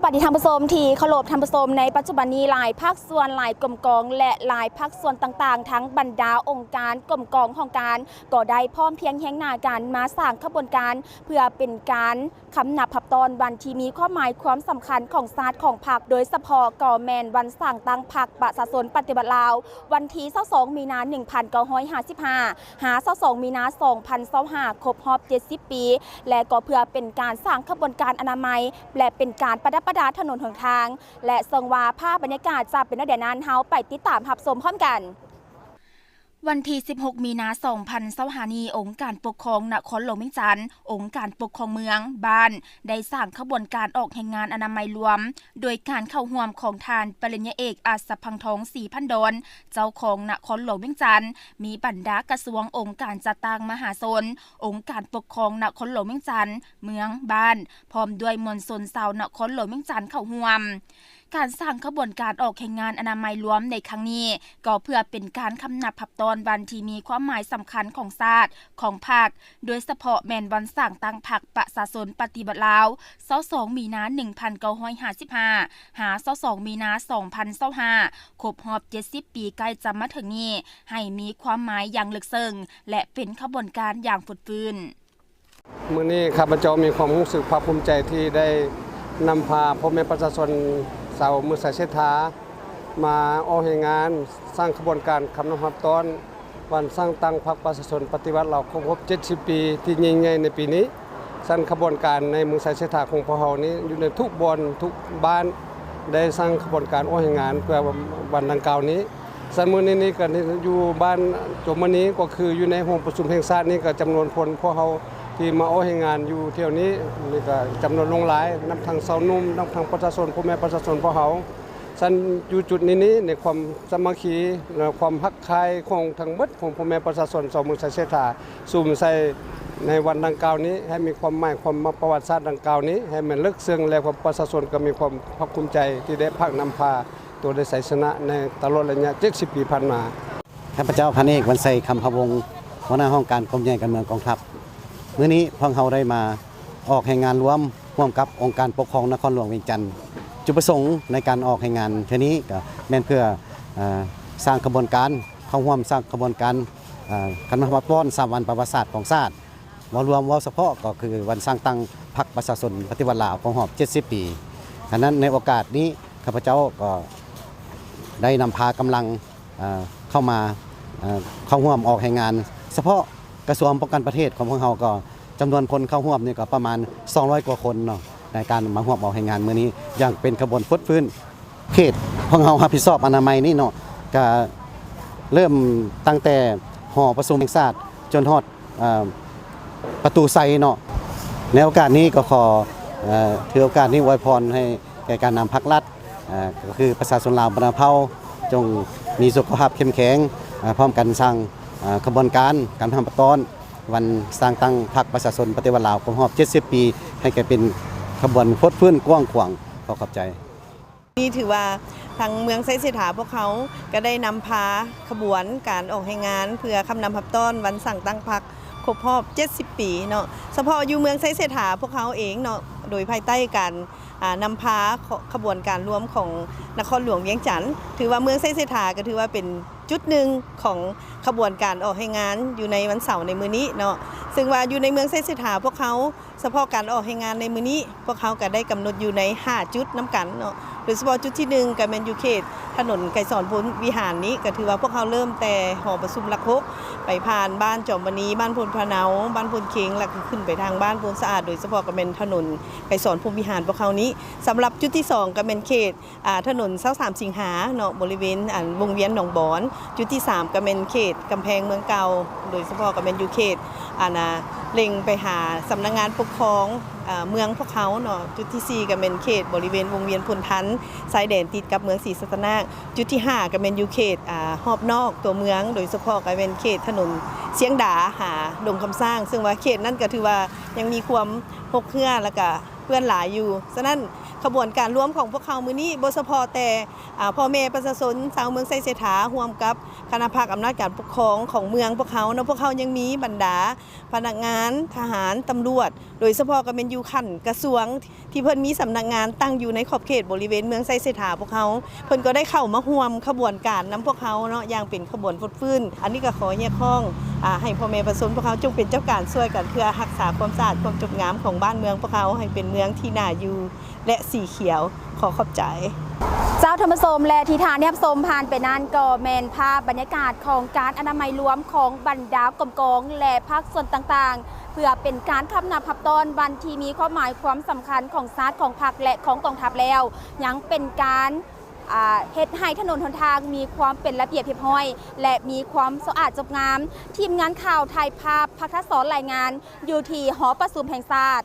ສະບາຍດີທ່ານຜູ້ຊົມທີ່ເຄົາລົບ, ທ່ານຜູ້ຊົມ, ໃນປັດຈຸບັນນີ້ຫຼາຍພາກສ່ວນ, ຫຼາຍກົມກອງ ແລະ ຫຼາຍພາກສ່ວນຕ່າງໆ ທັງບັນດາອົງການ, ກົມກອງ, ຫ້ອງການ ກໍໄດ້ພ້ອມພຽງຮຽງໜ້າກັນມາສ້າງຂະບວນການ ເພື່ອເປັນການຄຳນັບຮັບຕ້ອນວັນທີ່ມີຄວາມໝາຍຄວາມສຳຄັນຂອງຊາດຂອງພັກ, ໂດຍສະເພາະກໍແມ່ນວັນສ້າງຕັ້ງພັກປະຊາຊົນປະຕິວັດລາວ ວັນທີຊາວສອງ ມີນາ ໜຶ່ງພັນເກົ້າຮ້ອຍຫ້າສິບຫ້າ ຫາ ຊາວສອງ ມີນາ ສອງພັນຊາວຫ້າ ຄົບຮອບເຈັດສິບປີ ແລະ ກໍເພື່ອເປັນການສ້າງຂະບວນການອະນາໄມ ແລະ ເປັນການປະດັບປະດາຖະໜົນຫົນທາງ ແລະ ເຊິ່ງວ່າພາບບັນຍາກາດຈະເປັນແນວໃດນັ້ນ, ເຮົາໄປຕິດຕາມຮັບຊົມພ້ອມກັນ. ວັນທີສິບຫົກ ມີນາ ສອງພັນຊາວຫ້ານີ້, ອົງການປົກຄອງນະຄອນຫຼວງວຽງຈັນ, ອົງການປົກຄອງເມືອງ, ບ້ານ ໄດ້ສ້າງຂະບວນການອອກແຮງງານອະນາໄມລວມ ໂດຍການເຂົ້າຮ່ວມຂອງທ່ານປະລິນຍາເອກ ອັດສະພັງທອງ ສີພັນດອນ ເຈົ້າຄອງນະຄອນຫຼວງວຽງຈັນ, ມີບັນດາກະຊວງ, ອົງການຈັດຕັ້ງມະຫາຊົນ, ອົງການປົກຄອງນະຄອນຫຼວງວຽງຈັນ, ເມືອງ, ບ້ານ ພ້ອມດ້ວຍມວນຊົນຊາວນະຄອນຫຼວງວຽງຈັນເຂົ້າຮ່ວມ. ການສ້າງຂະບວນການອອກແຮງງານອະນາໄມລວມໃນຄັ້ງນີ້ ກໍເພື່ອເປັນການຄຳນັບຮັບຕ້ອນວັນທີ່ມີຄວາມໝາຍສຳຄັນຂອງຊາດ, ຂອງພັກ, ໂດຍສະເພາະແມ່ນວັນສ້າງຕັ້ງພັກປະຊາຊົນປະຕິວັດລາວ ຊາວສອງ ມີນາ ໜຶ່ງພັນເກົ້າຮ້ອຍຫ້າສິບຫ້າ ຫາ ຊາວສອງ ມີນາ ສອງພັນຊາວຫ້າ ຄົບຮອບເຈັດສິບປີໃກ້ຈະມາເຖິງນີ້ ໃຫ້ມີຄວາມໝາຍຢ່າງເລິກເຊິ່ງ ແລະ ເປັນຂະບວນການຢ່າງຟົດຟື້ນ. ມື້ນີ້ຂ້າພະເຈົ້າມີຄວາມຮູ້ສຶກພາກພູມໃຈທີ່ໄດ້ນຳພາພໍ່ແມ່ປະຊາຊົນຊາວເມືອງໄຊເສດຖາ ມາອອກແຮງງານສ້າງຂະບວນການຄຳນັບຮັບຕ້ອນວັນສ້າງຕັ້ງພັກປະຊາຊົນປະຕິວັດລາວຄົບຮອບເຈັດສິບປີທີ່ຍິ່ງໃຫຍ່ໃນປີນີ້. ຊັ້ນຂະບວນການໃນເມືອງໄຊເສດຖາຂອງພວກເຮົານີ້ ຢູ່ໃນທຸກບ່ອນທຸກບ້ານ ໄດ້ສ້າງຂະບວນການອອກແຮງງານເພື່ອວັນດັ່ງກ່າວນີ້. ຊັ້ນມື້ນີ້ນີ້ກໍຢູ່ບ້ານຈົມມະນີ ກໍຄືຢູ່ໃນຫ້ອງປະຊຸມແຫ່ງຊາດນີ້ ກໍຈຳນວນຄົນພວກເຮົາທີ່ມາອອກແຮງງານຢູ່ແຖວນີ້ ນີ້ກໍຈຳນວນຫຼວງຫຼາຍ, ນຳທັງຊາວໜຸ່ມ, ນຳທັງປະຊາຊົນ, ພໍ່ແມ່ປະຊາຊົນພວກເຮົາ. ຊັ້ນຢູ່ຈຸດນີ້ນີ້ ໃນຄວາມສາມັກຄີ ແລະ ຄວາມຮັກໃຄ່ຂອງທັງໝົດຂອງພໍ່ແມ່ປະຊາຊົນຊາວເມືອງໄຊເສດຖາ ສຸມໃສ່ໃນວັນດັ່ງກ່າວນີ້ ໃຫ້ມີຄວາມໝາຍຄວາມປະຫວັດສາດດັ່ງກ່າວນີ້ ໃຫ້ມັນເລິກເຊິ່ງ ແລະ ປະຊາຊົນກໍມີຄວາມພາກພູມໃຈທີ່ໄດ້ພາກນຳພາຕົວໄດ້ໄຊຊະນະໃນຕະຫຼອດໄລຍະເຈັດສິບປີຜ່ານມາ. ຂ້າພະເຈົ້າ ພັນເອກ ວັນໄຊ ຄຳພະວົງ ຫົວໜ້າຫ້ອງການກົມໃຫຍ່ການເມືອງກອງທັບ. ມື້ນີ້ພວກເຮົາໄດ້ມາອອກແຮງງານລວມຮ່ວມກັບອົງການປົກຄອງນະຄອນຫຼວງວຽງຈັນ. ຈຸດປະສົງໃນການອອກແຮງງານເທື່ອນີ້ກໍແມ່ນເພື່ອ ເອີ ສ້າງຂະບວນການ ເຂົ້າຮ່ວມສ້າງຂະບວນການ ເອີ ຄຳນັບຮັບຕ້ອນສາມວັນປະຫວັດສາດຂອງຊາດ ເວົ້າລວມ ເວົ້າສະເພາະກໍຄືວັນສ້າງຕັ້ງພັກປະຊາຊົນປະຕິວັດລາວຄົບຮອບເຈັດສິບປີ. ສະນັ້ນໃນໂອກາດນີ້ ຂ້າພະເຈົ້າກໍໄດ້ນຳພາກຳລັງ ເອີ ເຂົ້າມາ ເອີ ເຂົ້າຮ່ວມອອກແຮງງານ ສະເພາະກະຊວງປ້ອງກັນປະເທດຂອງພວກເຮົາກໍຈຳນວນຄົນເຂົ້າຮ່ວມນີ້ກໍປະມານສອງຮ້ອຍກວ່າຄົນເນາະ ໃນການມາຮ່ວມອອກແຮງງານມື້ນີ້ຢ່າງເປັນຂະບວນຟົດຟື້ນ. ເຂດພວກເຮົາຮັບຜິດຊອບອະນາໄມນີ້ເນາະ ກະເລີ່ມຕັ້ງແຕ່ຫໍປະຊຸມແຫ່ງຊາດຈົນຮອດ ເອີ ປະຕູໄຊເນາະ. ໃນໂອກາດນີ້ກໍຂໍ ເອີ ຖືໂອກາດນີ້ອວຍພອນໃຫ້ແກ່ການນຳພັກລັດ ເອີ ກໍຄືປະຊາຊົນລາວບັນດາເຜົ່າ ຈົ່ງມີສຸຂະພາບເຂັ້ມແຂງ ເອີ ພ້ອມກັນສ້າງ ເອີ ຂະບວນການການນຳຮັບຕ້ອນວັນສ້າງຕັ້ງພັກປະຊາຊົນປະຕິວັດລາວຄົບຮອບເຈັດສິບປີ ໃຫ້ກາຍເປັນຂະບວນຟົດຟື້ນກວ້າງຂວາງ. ຂໍຂອບໃຈ. ນີ້ຖືວ່າທາງເມືອງໄຊເສດຖາພວກເຮົາກໍໄດ້ນຳພາຂະບວນການອອກແຮງງານ ເພື່ອຄຳນັບຮັບຕ້ອນວັນສ້າງຕັ້ງພັກຄົບຮອບເຈັດສິບປີເນາະ. ສະເພາະຢູ່ເມືອງໄຊເສດຖາພວກເຮົາເອງເນາະ ໂດຍພາຍໃຕ້ການ ອາ ນຳພາຂະບວນການລວມຂອງນະຄອນຫຼວງວຽງຈັນ ຖືວ່າເມືອງໄຊເສດຖາກໍຖືວ່າເປັນຈຸດໜຶ່ງຂອງຂະບວນການອອກແຮງງານຢູ່ໃນວັນເສົາໃນມື້ນີ້ເນາະ. ເຊິ່ງວ່າຢູ່ໃນເມືອງໄຊເສດຖາພວກເຮົາ ສະເພາະການອອກແຮງງານໃນມື້ນີ້ ພວກເຮົາກໍໄດ້ກຳນົດຢູ່ໃນຫ້າຈຸດນຳກັນເນາະ. ໂດຍສະເພາະຈຸດທີໜຶ່ງກໍແມ່ນຢູ່ເຂດຖະໜົນໄກສອນພົມວິຫານນີ້ ກໍຖືວ່າພວກເຮົາເລີ່ມແຕ່ຫໍປະຊຸມຫຼັກຫົກ ໄປຜ່ານບ້ານຈອມມະນີ, ບ້ານໂພນພະເນົາ, ບ້ານໂພນເຄັງ ແລ້ວກໍຂຶ້ນໄປທາງບ້ານໂພນສະອາດ ໂດຍສະເພາະກໍແມ່ນຖະໜົນໄກສອນພົມວິຫານພວກເຮົານີ້. ສຳລັບຈຸດທີສອງກໍແມ່ນເຂດ ອາ ຖະໜົນຊາວສາມສິງຫາເນາະ ບໍລິເວນ ອັນ ວົງວຽນໜອງບອນ. ຈຸດທີສາມກໍແມ່ນເຂດກຳແພງເມືອງເກົ່າ ໂດຍສະເພາະກໍແມ່ນຢູ່ເຂດ ອັນ ອາ ເລັງໄປຫາສຳນັກງານປົກຄອງ ອາ ເມືອງພວກເຮົາເນາະ. ຈຸດທີສີ່ກໍແມ່ນເຂດບໍລິເວນວົງວຽນໂພນທັນ ຊາຍແດນຕິດກັບເມືອງສີສັດຕະນາກ. ຈຸດທີຫ້າກໍແມ່ນຢູ່ເຂດ ອາ ຮອບນອກຕົວເມືອງ ໂດຍສະເພາະກໍແມ່ນເຂດຖະໜົນຊຽງດາຫາດົງຄຳສ້າງ ເຊິ່ງວ່າເຂດນັ້ນກໍຖືວ່າຍັງມີຄວາມຮົກເຮື້ອ ແລ້ວກໍ ເປື້ອນຫຼາຍຢູ່. ສະນັ້ນ ຂະບວນການລວມຂອງພວກເຮົາມື້ນີ້ ບໍ່ສະເພາະແຕ່ ອາ ພໍ່ແມ່ປະຊາຊົນຊາວເມືອງໄຊເສດຖາ ຮ່ວມກັບຄະນະພັກອຳນາດການປົກຄອງຂອງເມືອງພວກເຮົາເນາະ, ພວກເຮົາຍັງມີບັນດາພະນັກງານ, ທະຫານ, ຕຳຫຼວດ, ໂດຍສະເພາະກໍແມ່ນຢູ່ຂັ້ນກະຊວງ ທີ່ເພິ່ນມີສຳນັກງານຕັ້ງຢູ່ໃນຂອບເຂດບໍລິເວນເມືອງໄຊເສດຖາພວກເຮົາ, ເພິ່ນກໍໄດ້ເຂົ້າມາຮ່ວມຂະບວນການນຳພວກເຮົາເນາະ ຢ່າງເປັນຂະບວນຟົດຟື້ນ. ອັນນີ້ກໍຂໍຮຽກຮ້ອງ ອາ ໃຫ້ພໍ່ແມ່ປະຊາຊົນພວກເຮົາຈົ່ງເປັນເຈົ້າການຊ່ວຍກັນ ເພື່ອຮັກສາຄວາມສະອາດຄວາມຈົບງາມຂອງບ້ານເມືອງພວກເຮົາ ໃຫ້ເປັນເມືອງທີ່ໜ້າຢູ່ ແລະ ສີຂຽວ. ຂໍຂອບໃຈ. ເຈົ້າທ່ານຜູ້ຊົມ ແລະ ທີ່ທ່ານໄດ້ຮັບຊົມຜ່ານໄປນັ້ນ ກໍແມ່ນພາບບັນຍາກາດຂອງການອະນາໄມລວມຂອງບັນດາກົມກອງ ແລະ ພາກສ່ວນຕ່າງໆ ເພື່ອເປັນການຮັບນັບຮັບຕ້ອນວັນທີ່ມີຄວາມໝາຍຄວາມສຳຄັນຂອງຊາດ, ຂອງພັກ ແລະ ຂອງກອງທັບແລ້ວ ຍັງເປັນການ ອາ ເຮັດໃຫ້ຖະໜົນຫົນທາງມີຄວາມເປັນລະບຽບຮຽບຮ້ອຍ ແລະ ມີຄວາມສະອາດຈົບງາມ. ທີມງານຂ່າວຖ່າຍພາບ, ພັກທັດສອນລາຍງານ ຢູ່ທີ່ຫໍປະຊຸມແຫ່ງຊາດ.